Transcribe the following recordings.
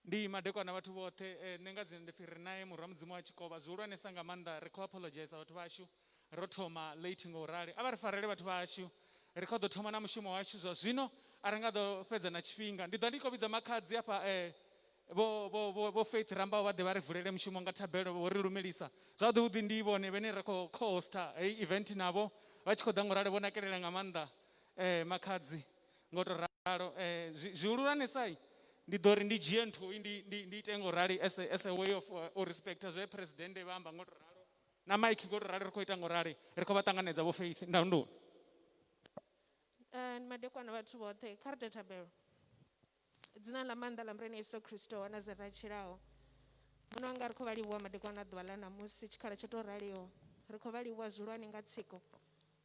Ndi madekwana vhathu vhoṱhe eh, nṋe nga dzina ndi pfi ri naye murwa mudzimu wa tshikovha zwihulwanesa nga maanḓa ri khou apologize vhathu vhashu ro thoma late ngo rali a vha ri farele vhathu vhashu ri khou ḓo thoma na mushumo washu zwa zwino a ri nga ḓo fhedza na tshifhinga ndi ḓo ndi khou vhidza makhadzi afha eh, vho vho vho vho Faith Rambau vha ḓe vha ri vulele mushumo nga thabelo vho ri lumelisa zwavhuḓi vhuḓi ndi vhone vhene ra khou co-hosta heyi event navho vha tshi khou ḓa ngo ralo vho nakelela nga maanḓa eh, makhadzi ngo to ralo eh, zwihulwanesa ndi ḓo ri ndi dzhie nthu ndi, ndi, ndi ite ngo rali as a, as a way of u respecta zwe presidennde vha amba ngo to ralo na mike ngo to rali ri khou ita ngo rali ri khou vha ṱanganedza vho Faith ndaundo. Ndi madekwana vhathu vhoṱhe kha ri ite thabelo. Dzina ḽa maanḓa ḽa Murena Yesu Kristo wa Nazareta a tshilaho. Muṋe wanga ri khou vha livhuwa madekwana a ḓuvha ḽa ṋamusi tshikhala tsho tou raliho. Ri khou vha livhuwa zwihulwane nga tsiko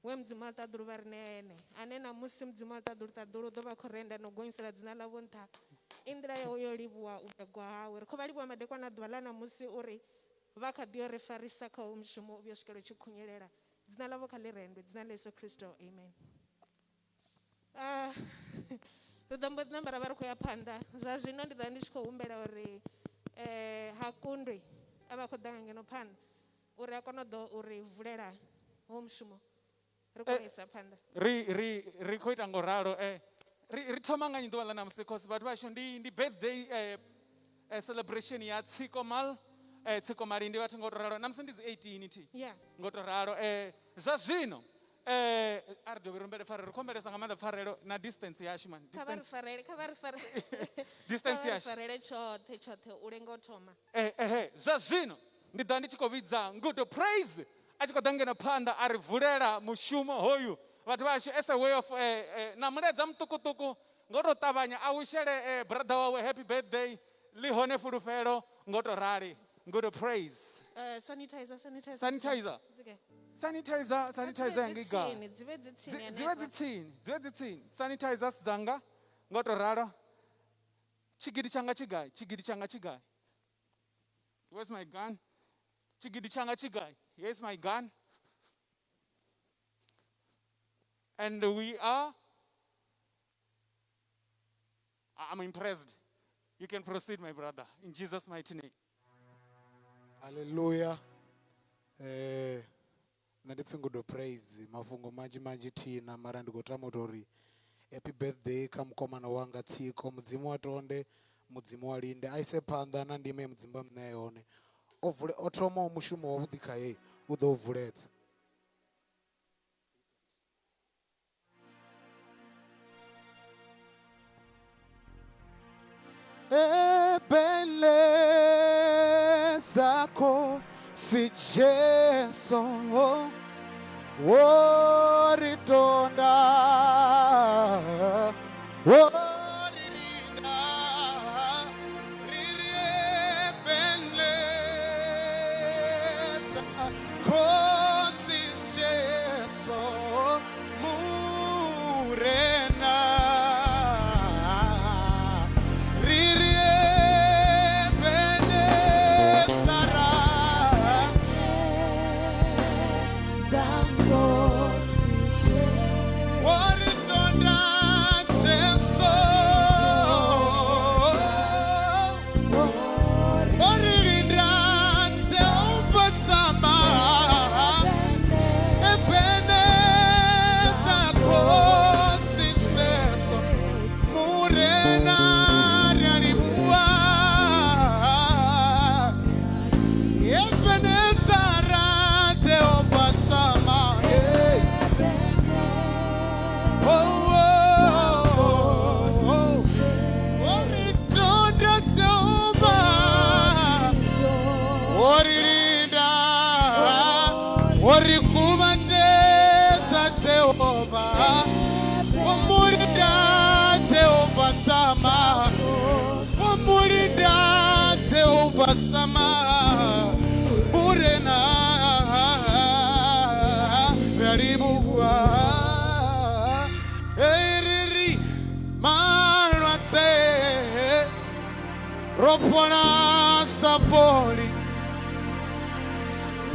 we Mudzimu wa ṱaḓulu vha ri ṋea ene, ane ṋamusi Mudzimu wa ṱaḓulu ṱaḓulu u ḓo vha khou renda na u gonyisela dzina ḽavho nṱha. I nḓila yawe yo livhuwa u bebwa hawe. Ri khou vha livhuwa madekwana a ḓuvha ḽa ṋamusi uri vha kha ḓi yo ri farisa kha hoyu mushumo u vhuya u swikela u tshi khunyelela. Dzina ḽavho kha ḽi rendwe. Dzina ḽa Yesu Kristo. Amen. Ah, ri ḓo mbo ḓi namba ra vha ri khou ya phanḓa zwa zwino ndi ḓo vha ndi tshi khou humbela uri um ha kundwi a vha khou ḓa nga ngeno phanḓa uri a kone u ḓo uri vulela ho mushumo ri kone u isa phanḓa. Ri ri ri khou ita ngo ralo eh ri ri thoma nga nnyi ḓuvha ḽa ṋamusi cause vhathu vhashu ndi ndi birthday eh, eh celebration ya Tsiko Mal eh Tsiko Mali ndi vhathu ngo to ralo ṋamusi ndi dzi 18 thi Yeah. ngo to ralo eh zwa zwino Eh, a ri dovhe ri humbele pfarelo ri khou humbelesa nga maanḓa pfarelo na distance yashu man Kha vha ri distance farele, kha vha ri farele. Distance Kha vha ri yashu. farele tshoṱhe tshoṱhe u lenga u thoma. Eh, ehe zwa zwino ndi ḓa ndi tshi khou vhidza Ngudo Praise a tshi khou ḓa ngeno phanḓa a ri vulela mushumo hoyu vhathu vhashu as a way of eh, eh, na mulaedza muṱukuṱuku ngo to ṱavhanya a wishele eh, brother wawe happy birthday ḽi hone fulufhelo ngo to rali Ngudo Praise. Sanitizer, sanitizer. Sanitizer. Dzi gai? Sanitizer, sanitizer yanga i gai? Dzi vhe dzi tsini, Dzi vhe dzi tsini, dzi vhe dzi tsini. Sanitizers dzanga ngo to ralo. Tshigidi tshanga tshi gai? Tshigidi tshanga tshi gai? Where's my gun? Tshigidi tshanga tshi gai? Here's my gun. And we are I'm impressed. You can proceed, my brother, in Jesus' mighty name. Hallelujah. Eh, nṋe ndi pfi Ngudo Praise, mafhungo manzhi manzhi thina mara ndi khou tama u tou ri happy birthday kha mukomana wanga Tsiko. Mudzimu wa tonde, Mudzimu wa linde, a ise phanḓa na ndima ye Mudzimu vha mu ṋea yone. O vule o thomaho mushumo wavhuḓi khae u ḓo u vuledza. Ebele zakho si Jesu woritonda worilinda riri ebele zakho si Jesu Murena riri Ebenesara waritonda Jesu warilinda Jehova Sama Ebeneza Kosi Jesu Murena rialibua Ebeneza ra Jehova Sama hey. Oh, oh, oh, oh. Oritonda Jehova Orilinda Orikuvatedza Jehova Omulinda Jehova Sama Omulinda Jehova Sama Murena Ralibugwa Eiriri Malwatse Ro fhola sa fholi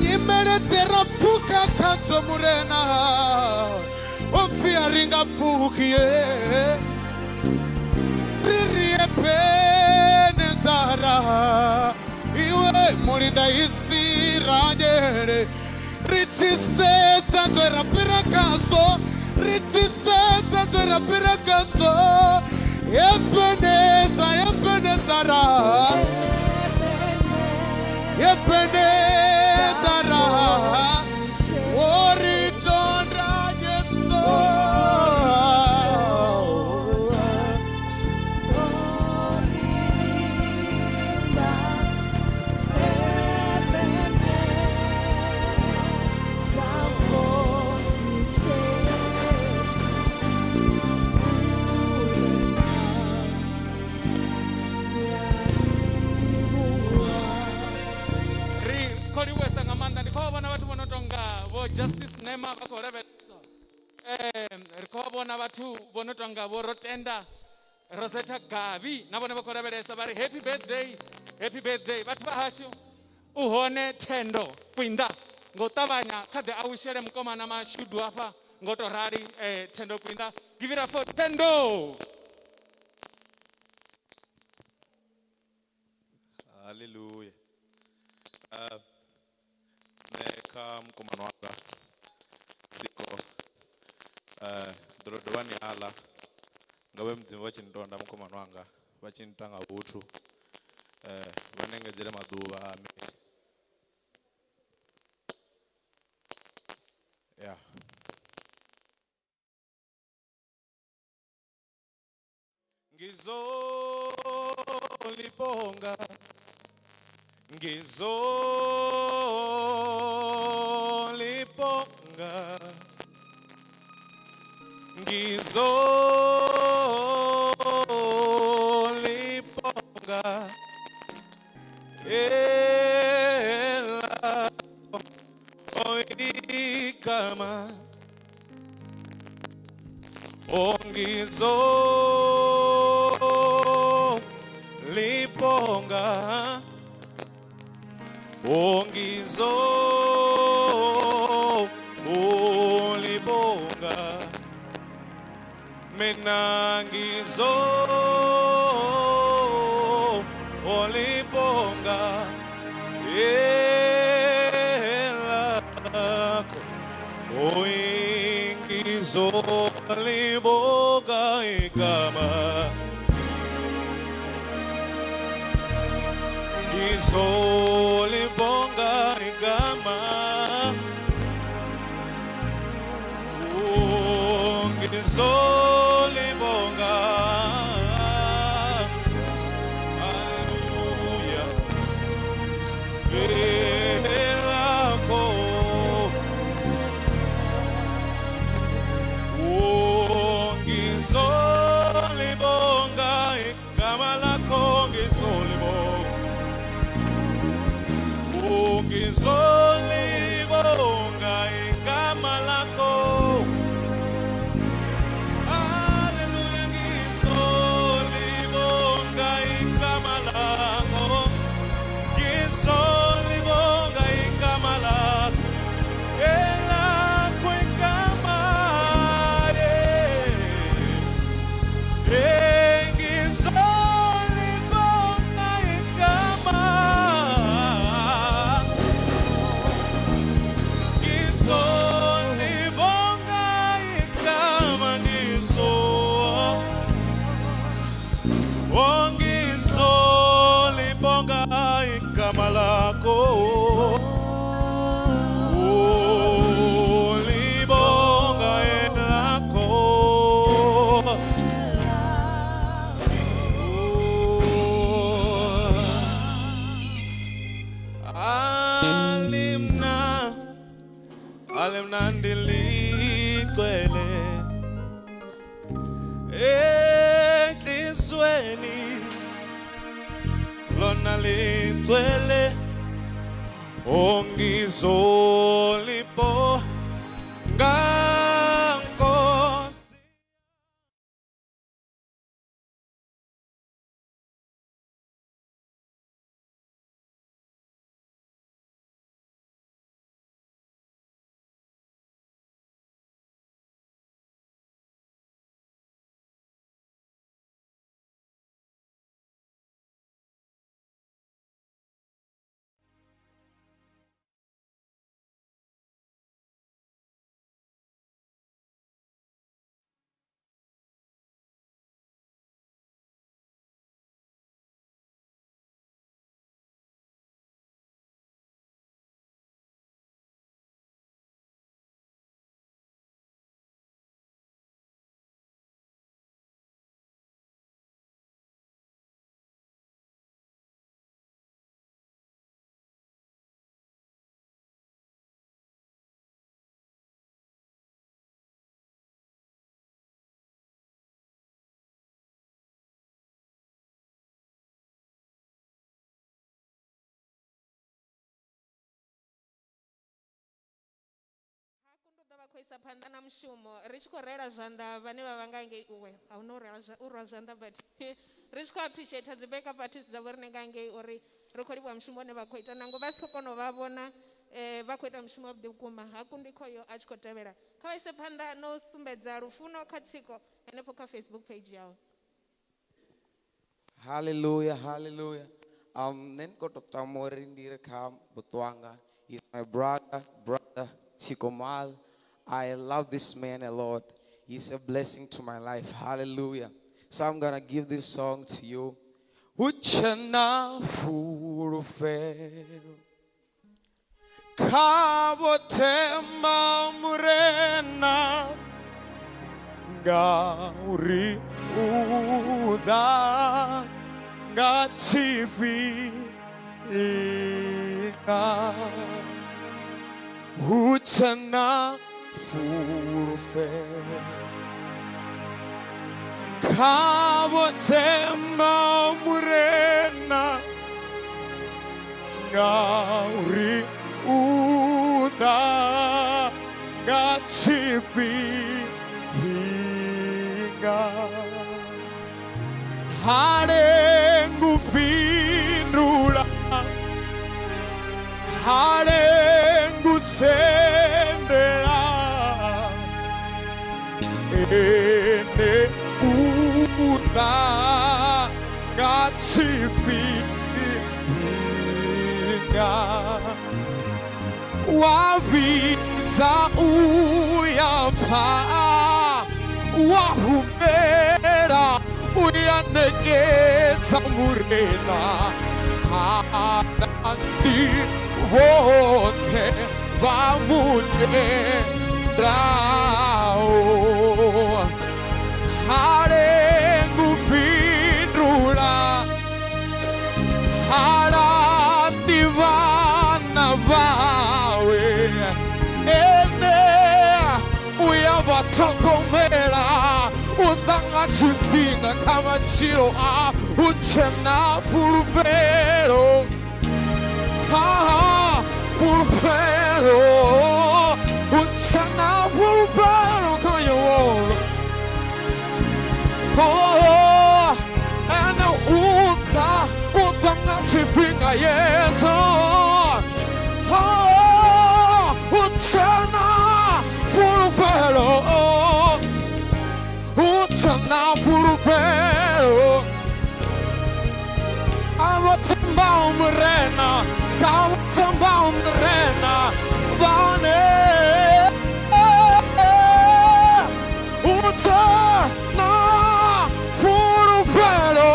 nyimele dze ra pfuka khadzo murena o pfi a ri nga pfuki ye ri ri ebene Ebenezara, iwe mulinda Isiraele, ri tshi sedza zwe ra fhira khazwo, ri tshi sedza zwe ra fhira khazwo. Ebeneza, Ebenezara, Ebenezara, wo ri tonda Yesu. Ri khou livhuwesa nga maanḓa. Ndi khou vha vhona vhathu vho no tonga vho Justice Nema vha khou lavhelesa. Ri khou vha vhona vhathu vho no tonga vho Rotenda Rosetta Gavi na vhone vha khou lavhelesa, vha ri happy birthday, happy birthday. Vhathu vha hashu, u hone Thendo Kwinda ngo u ṱavhanya kha ḓe a wishele mukomana mashudu hafha ngo to rali. Thendo Kwinda, give it up for Thendo. Hallelujah. Nṋe kha mukomana wanga Tsiko, ndo dovha ni aḽa nga vhe Mudzimu vha tshi ntonda mukomana wanga, vha tshi nta nga vhuthu, vha nengedzele maḓuvha. Amen. Yeah. Ngizolibonga, ngizolibonga, ngizolibonga ela igama ongizolibonga, ongizolibonga, mina ngizolibonga elakho, ngizolibonga igama, ngizolibonga igama, ngizolibonga. Haleluya, elakho, ngizolibonga igama lakho, ngizolibonga, ngizolibonga igama lakho. Haleluya, ngizolibonga igama lakho, ngizolibonga igama lakho, elakho igama, yeah. Ngizolibonga igama, ngizolibonga igama, ngizolibonga igama lakho, ulibonga elakho. Alimna, alimnandi licwele enhlizweni, lona licwele ongizolibonga. Khou isa phanḓa na mushumo ri tshi khou rela zwanḓa vhane vha vha nga ngei uwe a hu na u rela u rwa zwanḓa but ri tshi khou appreciate dzi backup artist dza vho riṋe nga ngei uri ri khou livhuwa mushumo une vha khou ita nangwe vha si khou kona u vha vhona vha khou ita mushumo wavhuḓi vhukuma ha kundi khoyo a tshi khou tevhela kha vha ise phanḓa no u sumbedza lufuno kha tsiko henefho kha Facebook page yawe. Hallelujah, hallelujah. Nṋe ndi khou tou tama uri ndi ri kha buṱwanga. He's my brother, brother Tikomal. I love this man a lot. He's a blessing to my life. Hallelujah. So I'm gonna give this song to you. Huchena fulufhelo kha vho themba murena ngauri u ḓa nga tshifhinga hu tshe na fulufhelo kha vho themba murena ngauri u ḓa nga tshifhinga ha lengi u fhindula ha lengi u sendela ene u ḓa nga tshifhinga wa vhidza u ya pfa wa humela u ya nekedza murena hana vhoṱhe vha mutendaho ha lengi u fhindula ha laṱi vhana vhawe ene u ya vha ṱhogomela u ḓa nga tshifhinga kha matshilo a hu tshe na fulufhelo ha fulufhelo hu tshe na fulufhelo kha Yehova. Oh, ene u ḓa nga tshifhinga Yesu. Oh, hu tshe na fulufhelo hu tshe na fulufhelo a vho thembaho murena kha vho thembaho murena vhane hu tshe na fulufhelo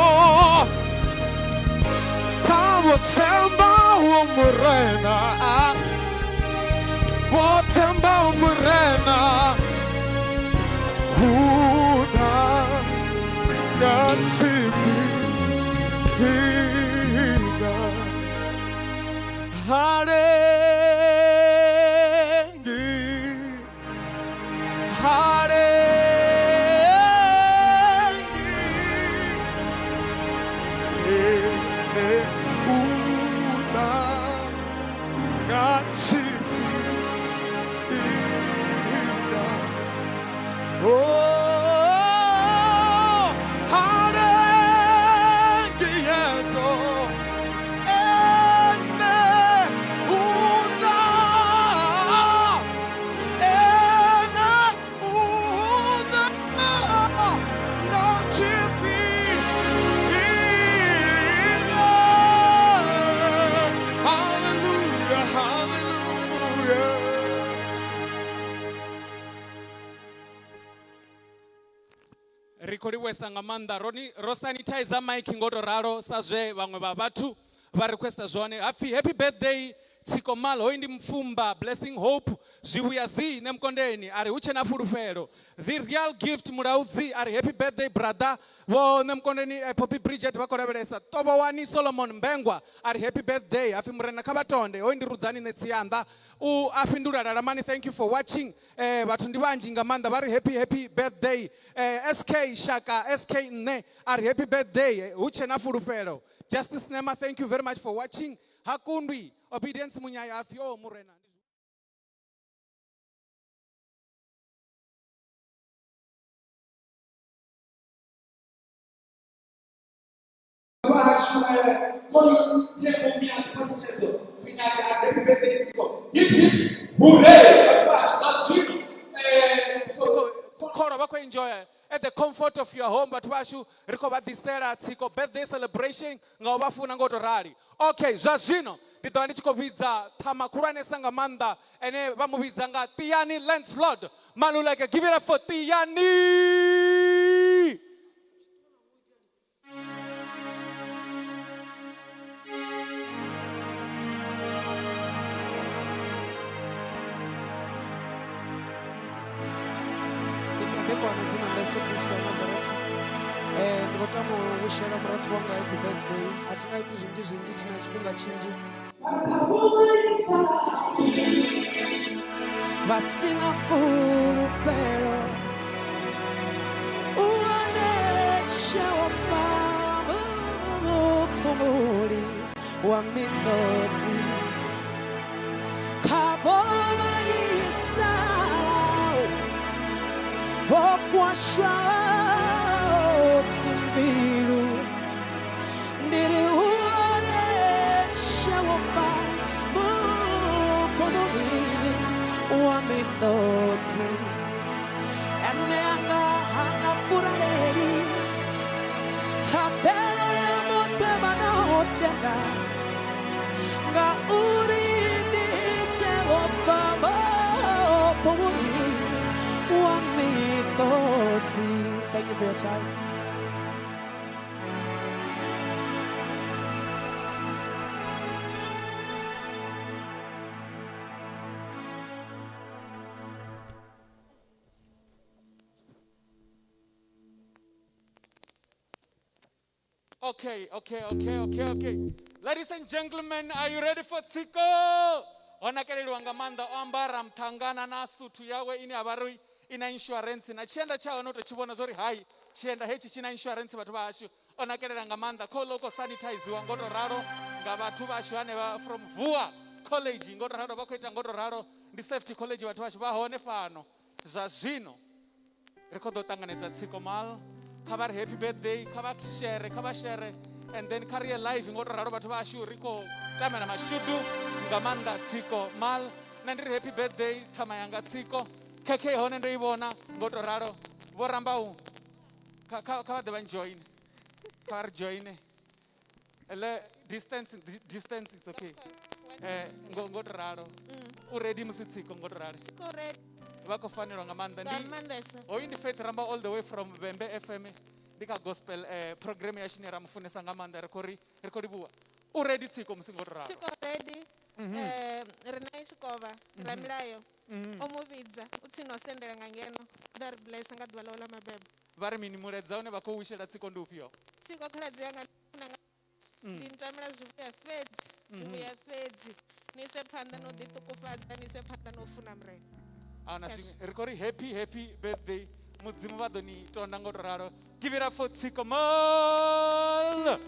kha vho thembaho murena vho thembaho murena hu ḓa nga tshifhinga ha lengi ha lengi ene u ḓa nga tshifhinga. Oh, ha lengi Yesu ene u ḓa ene u ḓa nga tshifhinga. Hallelujah, hallelujah. Ri khou livhuwesa nga maanḓa ro ni ro sanitizer mic ngo to ralo sa zwe vhaṅwe vha vhathu vha requesta zwone hapfi happy birthday Tsiko Mal hoyu ndi Mfumba Blessing Hope zwivhuya zi nṋe mukondeni ari hu tshe na fulufhelo the real gift mulaudzi ari happy birthday brother vho nṋe mukondeni Poppy Bridget vha khou lavhelesa Tovhowani Solomon Mbengwa ari happy birthday hapfi murena kha vha tonde hoyu ndi Rudzani nṋe Tsianda u a fhindula Lalamani thank you for watching vhathu ndi vhanzhi nga maanḓa vha ri happy happy birthday SK Shaka SK nṋe ari happy birthday hu tshe na fulufhelo Justice Nema thank you very much for watching Hakundwi Obedience Munyaya hapfi oh murena. vhathu vha hashu khoyu Thembo Mia dziphaṱhutshedzo Singani a happy birthday Tsiko hip hip hooray vhathu vha hashu zwa zwino Kholo vha khou enjoya at the comfort of your home vhathu vhashu ri khou vha ḓisela Tsiko birthday celebration nga u vha funa nga u tou rali. Okay, zwa zwino ndi ḓo vha ndi tshi khou vhidza ṱhama khulwanesa nga maanḓa ene vha mu vhidza nga Tiyani Landslord Maluleke. Give it up for Tiyani. Ndi madekwana dzina ḽa Yesu Kristo wa Nazaretha. Ndi khou tama u wishela murathu wanga happy birthday. A thi nga iti zwinzhi zwinzhi, thi na tshifhinga tshinzhi. Vha si na fulufhelo u wane Jehovha muphumuli wa miṱodzi. Kha vho vhaisalaho vho kwashwaho dzimbilu, ndi ri u wane Jehovha muphumuli wa miṱodzi. Ene anga hanga furaleli thabelo ya vhoṱhe vha no tenda, ngauri ndi Jehovha muphumuli wa miṱodzi. Thank you for your time. Okay, okay, okay, okay, okay. Ladies and gentlemen, are you ready for Tsiko? O nakeleliwa nga maanḓa, o ambara muṱhangana na suthu yawe ine ya vha ri i na insurance na tshienda tsha hone u tou tshi vhona zwori hai tshienda hetshi tshi na insurance vhathu vha hashu. O nakelela nga maanḓa, kho ḽo khou sanitiziwa ngo to ralo nga vhathu vhashu hanevha from Vua College ngo to ralo, vha khou ita ngo to ralo, ndi safety college vhathu vhashu vha hone fhano. Zwa zwino ri khou ḓo ṱanganedza Tsiko Mal, kha vha ri happy birthday, kha vha share, kha vha share and then kha ri ye live ngo to ralo vhathu vhashu, ri khou tamela mashudu nga maanḓa Tsiko Mal. Nṋe ndi ri happy birthday ṱhama yanga Tsiko, khekhe hone ndo i vhona ngo to ralo. Vho Rambau kha vha ḓe vha njoine, kha vha ri joine. Le distance, distance it's okay. Ngo to ralo. U ready musi Tsiko ngo to ralo. Tsiko ready. Vha khou fanelwa nga maanḓa. Nga maanḓesa. Hoyu ndi Faith Ramba all the way from Vhembe FM. Ndi kha gospel program yashu ine ra mu funesa nga maanḓa, ri khou ri ri khou livhuwa. U ready Tsiko musi ngo to ralo. Tsiko ready. Ri naye Tshikovha ra milayo. O mu vhidza u tsini o sendela nga ngeno, ḓa ri bless nga ḓuvha ḽawe ḽa mabebo. Vha ri mini mulaedza une vha khou wishela Tsiko ndi ufhio? Tsiko khaladzi yanga ndi funa nga ndi ntamela zwivhuya fhedzi, zwivhuya fhedzi. Ni ise phanḓa na u ḓiṱukufhadza, ni ise phanḓa na u funa Murena. Ahuna Yes. zwiṅwe. Ri khou ri happy, happy birthday. Mudzimu vha ḓo ni tonda ngo to ralo. Give it up for Tsiko Mal.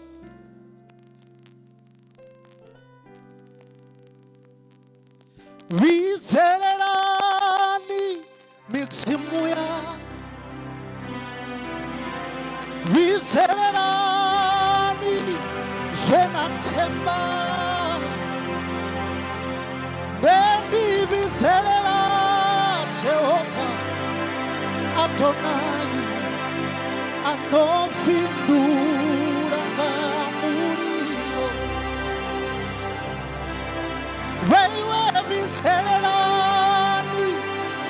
Vhidzelelani midzimu ya, vhidzelelani zwe na themba. Nṋe ndi vhidzelela Jehova Adonai, a no fhindula nga mulilo. Vheiwe vhidzelelani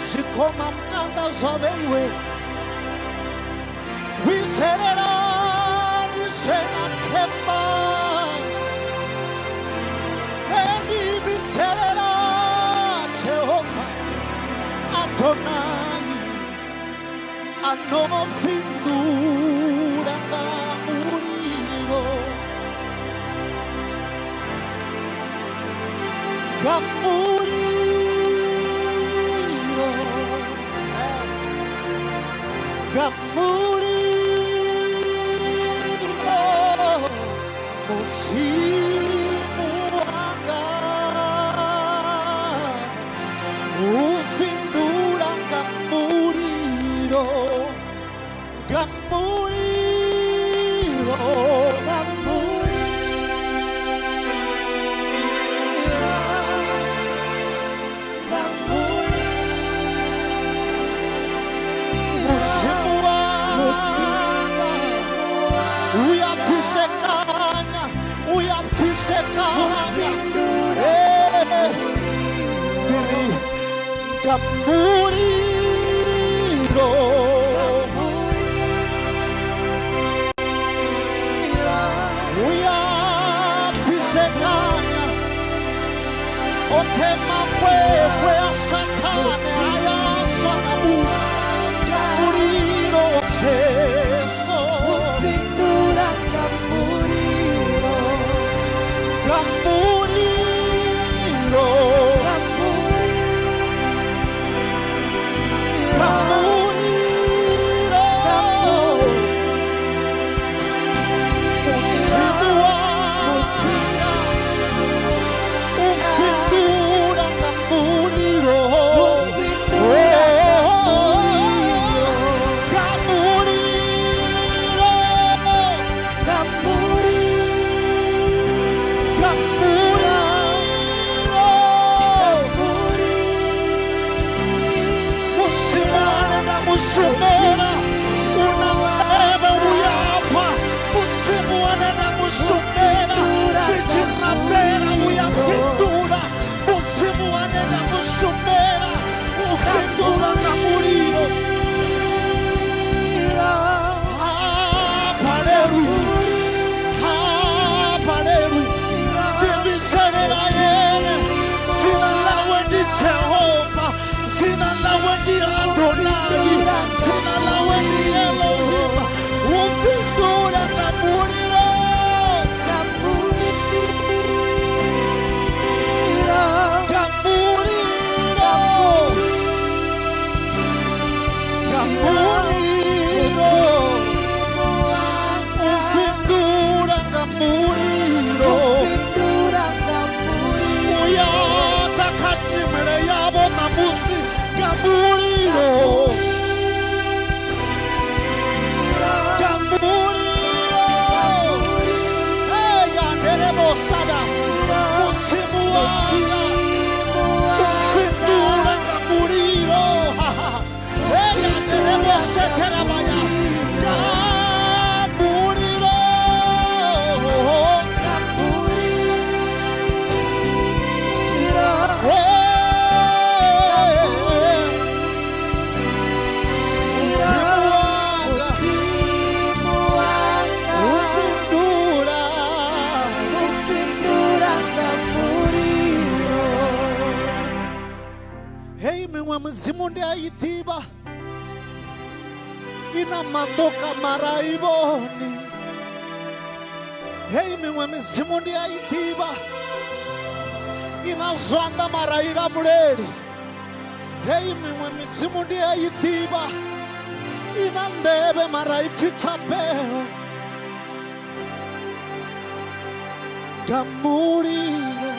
zwikoma mutanda zwa vheiwe, vhidzelelani zwe na themba. Nṋe ndi vhidzelela Jehova Adonai, a no fhindula nga mulilo. Nga mulilo, nga mulilo, Mudzimu wanga u fhindula nga mulilo, nga mulilo, nga mulilo. Nga mulilo. Uyafisekanya othe makwekwe a Sathane ayaswa ṋamusi nga mulilo wa Jesu. Fhindula nga mulilo. Nga mulilo. Nga Nga mulilo. mulilo. Mudzimu wanga ufhindula nga mulilo. Nga mulilo. Nga Nga mulilo. Mudzimu ane nda mu shumela u na nḓevhe uya pfa. Mudzimu ane nda mu shumela ndi tshi rabela uya fhindula. Mudzimu ane nda mu shumela u fhindula nga mulilo. Ha balelwi, ha balelwi. Ndi vhidzelela ene, dzina ḽawe ndi Jehova, dzina ḽawe ndi Adonai, dzina ḽawe ndi Elohim. U fhindula nga mulilo. Nga mulilo. Nga mulilo. U fhindula nga mulilo. Uya ḓa kha nyimele yavho ṋamusi nga mulilo. Nga mulilo. Hey, yanderebosada. Mudzimu wanga u fhindula nga mulilo. Hey, yandereboseterabaya. Nga mulilo. Hey, Mudzimu wanga u fhindula. Hei miṅwe midzimu ndi a i ḓivha i na maṱo mara a i vhoni. Hei miṅwe midzimu ndi a i ḓivha i na zwanḓa mara i lamuleli. Hei miṅwe midzimu ndi a i ḓivha i na nḓevhe mara i pfi thabelo. Nga mulilo.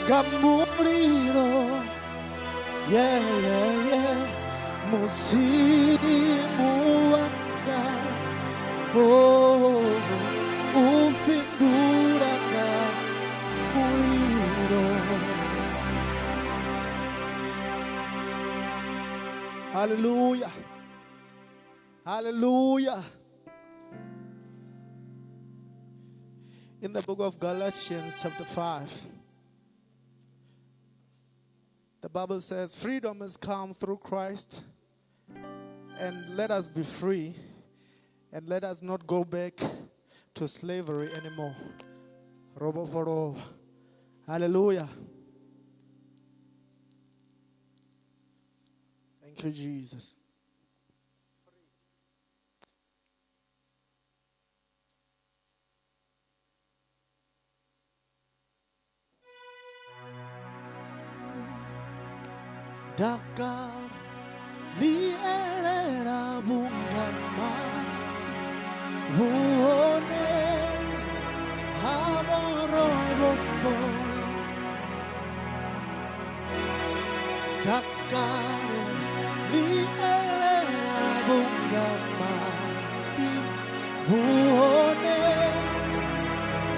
Nga mulilo. Yeah, yeah, yeah. Mudzimu wanga oh, u fhindula nga mulilo. Hallelujah. Hallelujah. In the book of Galatians, chapter 5, the Bible says, freedom has come through Christ, and let us be free, and let us not go back to slavery anymore. Roboporo. Hallelujah. Thank you, Jesus. Dakar lielela vhunga maḓi vhuhone ha morovhofholo. Dakar lielela vhunga maḓi vhuhone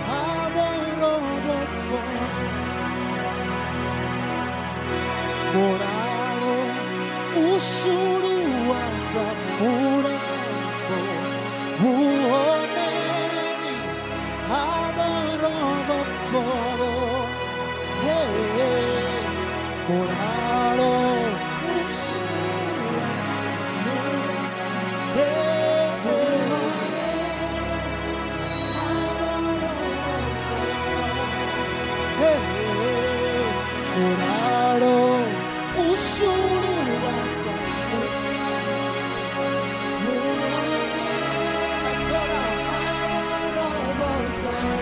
ha morovhofholo. Mulalo usuluwa sa mulambo vhuhone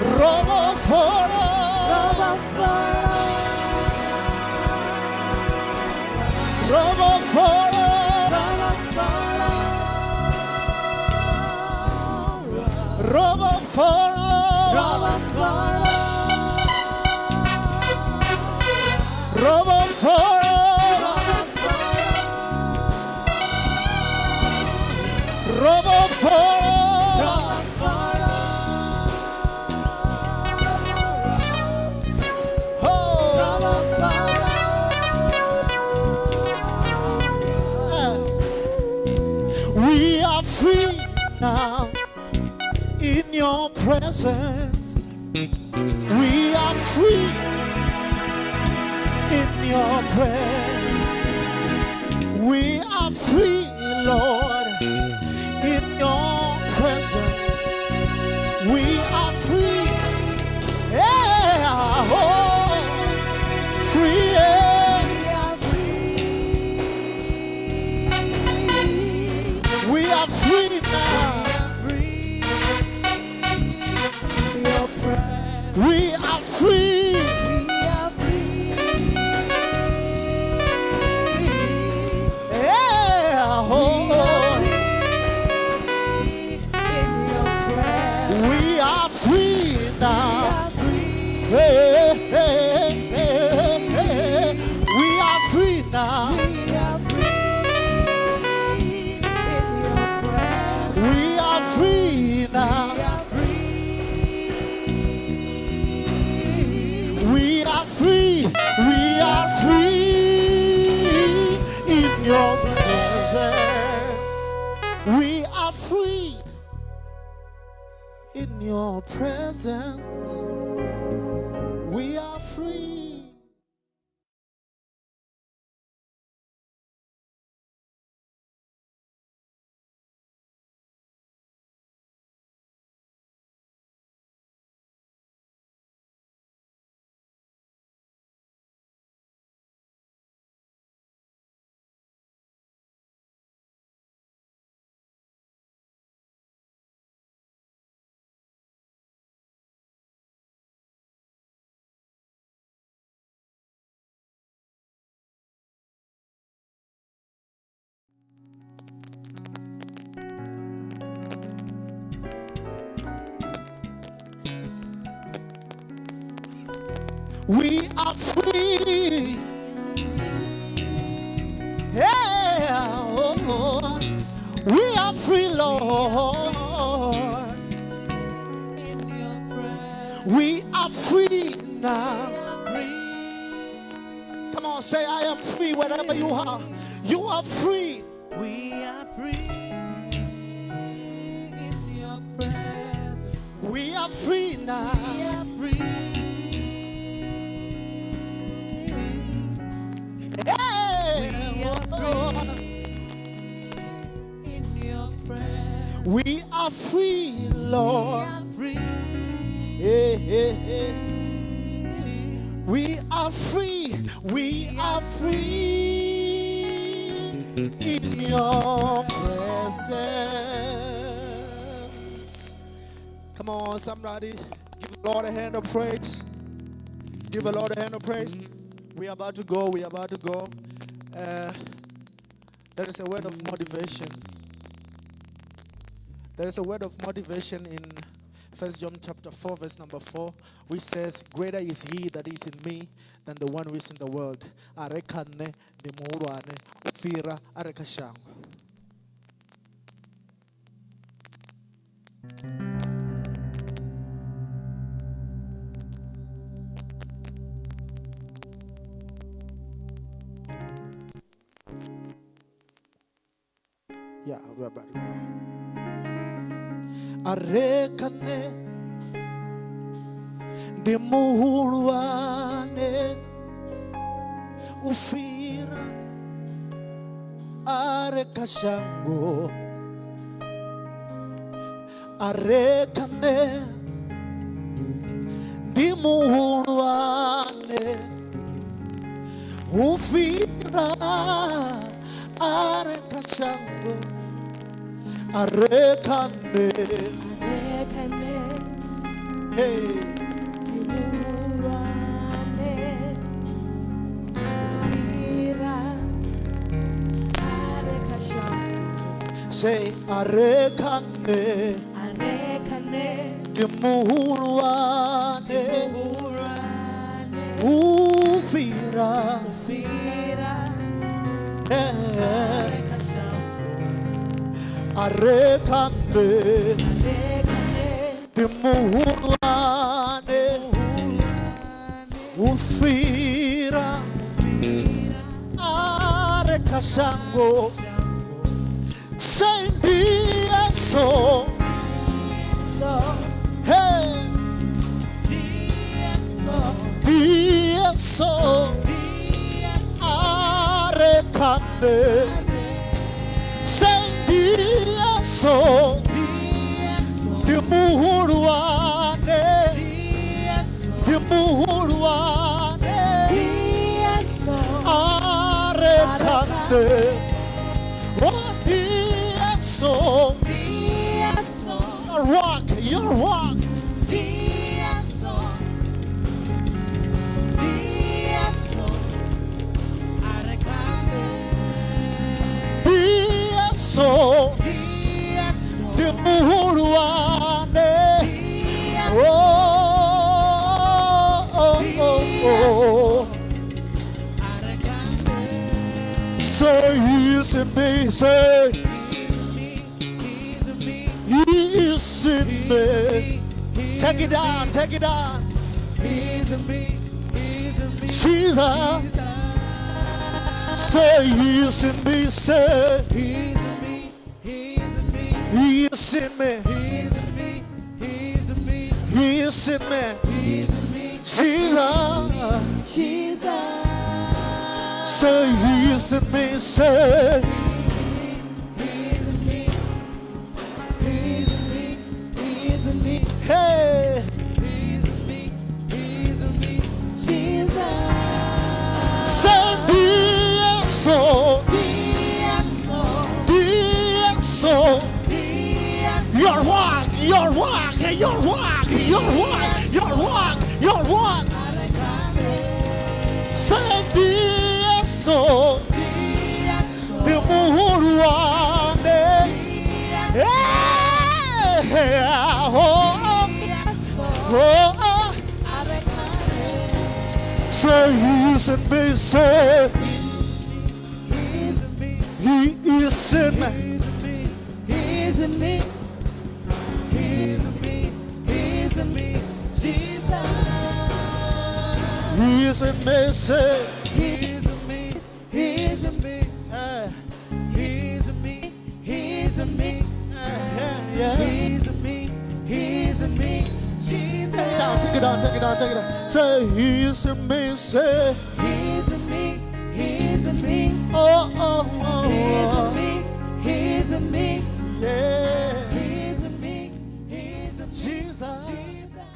Ro vhofholowa. Ro vhofholowa. Ro vhofholowa. Ro vhofholowa. Ro vhofholowa. Oh. We are free now in your presence. We are free in your presence. We are free, Lord, in your presence. We are free. Yeah, oh, free. Yeah. We are free now. We are free. Yeah, oh, we are free now. Hey, hey, hey, hey. We are free now. We are free now. We are free. We are free in your presence. We are free in your presence. We are free. We are free. Yeah, oh, we are free, Lord. We are free now. Come on, say, I am free wherever you are. You are free. We are free in your presence. We are free now. We are free. Yeah. We are free in your presence. We are free, Lord. We are free. Hey, hey, hey. We are free. We are free in your presence. Come on, somebody. Give the Lord a hand of praise. Give the Lord a hand of praise. We are about to go. We are about to go. There is a word of motivation. There is a word of motivation in 1 John chapter 4, verse number 4, which says, Greater is he that is in me than the one who is in the world. A re kha nṋe ndi muhulwane u fhira a re kha shango. Yeah, we're about to go. A re kha nṋe ndi muhulwane u fhira a re kha shango. A re kha nṋe ndi muhulwane u fhira a re kha shango. A re kha nṋe Hey. Ndi muhulwane u fhira a re kha shango. Say a re kha nṋe. A re kha nṋe. Ndi muhulwane. Muhulwane. U fhira. U fhira. Eh. A re kha shango. A re kha nṋe. A re kha nṋe. Ndi muhulwane. U fhira. A re kha shango. Say ndi Yesu. Hey. Ndi Yesu. A re kha nṋe. Say ndi Yesu. Ndi muhulwane. Ndi muhulwane. A re kha nṋe. Oh, ndi Yesu. Your rock, your rock. Ndi Yesu. Ndi muhulwane. Oh, oh, oh, oh. Say he is in me, say he is in me. Take it down, take it down. Jesus. Say he is in me, say he is in me. He is in me. Jesus. Say he is in me, say hey. Say Yesu. Yesu. Your rock, your rock, your rock, your rock, your rock, your rock. Say Yesu. Ndi muhulwane. Hey, oh, oh, oh. Say he is in me, say he is in me. He's in me. He's in me. He's in me. Jesus. He is in me, say He's in me. He's in me. Hey. He's in me. He's in me. Yeah, yeah. He's in me. He's in me. Jesus. Take it down, take it down, take it down, take it down. Say he is in me, say He's in me. He's in me. Oh, oh, oh, He's oh. in me. He's in me. Yeah. He's in me. He's in me. Jesus. Jesus.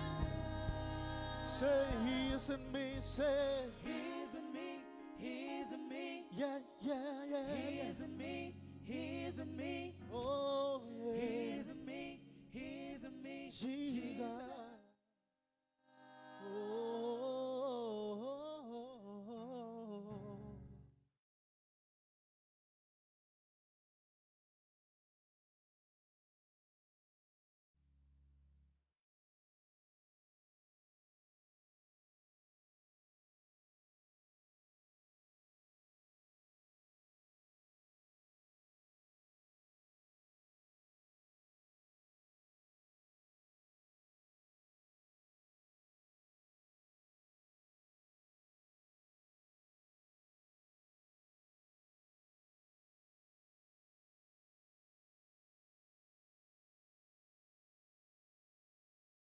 Say he is in me, say He's in me. He's in me. Yeah, yeah, yeah, yeah. He's in me. He's in me. Oh, yeah. He's in me. He's in me. Jesus. Oh, oh, oh, oh.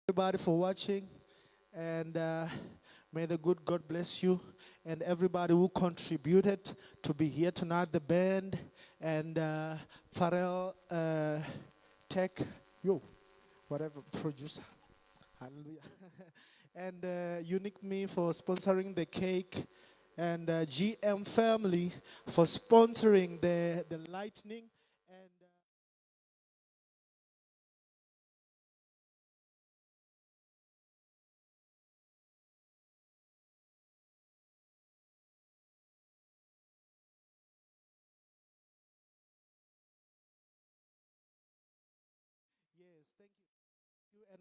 Everybody for watching, and may the good God bless you and everybody who contributed to be here tonight, the band and Pharrell Tech, yo, whatever, producer, hallelujah, and Unique Me for sponsoring the cake, and GM Family for sponsoring the lightning.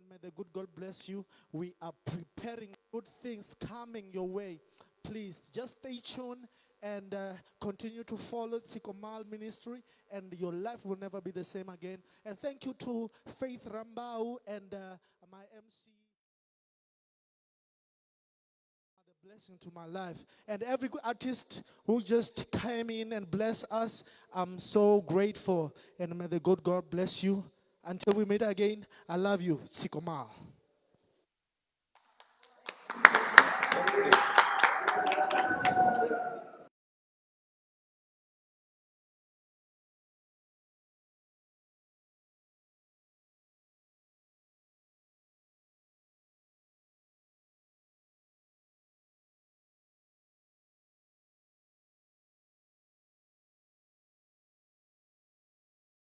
may the good God bless you. We are preparing good things coming your way. Please just stay tuned and continue to follow Tsiko Ministry, and your life will never be the same again. And thank you to Faith Rambau and my MC. The blessing to my life. And every good artist who just came in and blessed us, I'm so grateful. And may the good God bless you. Until we meet again, I love you. Tsiko Mal.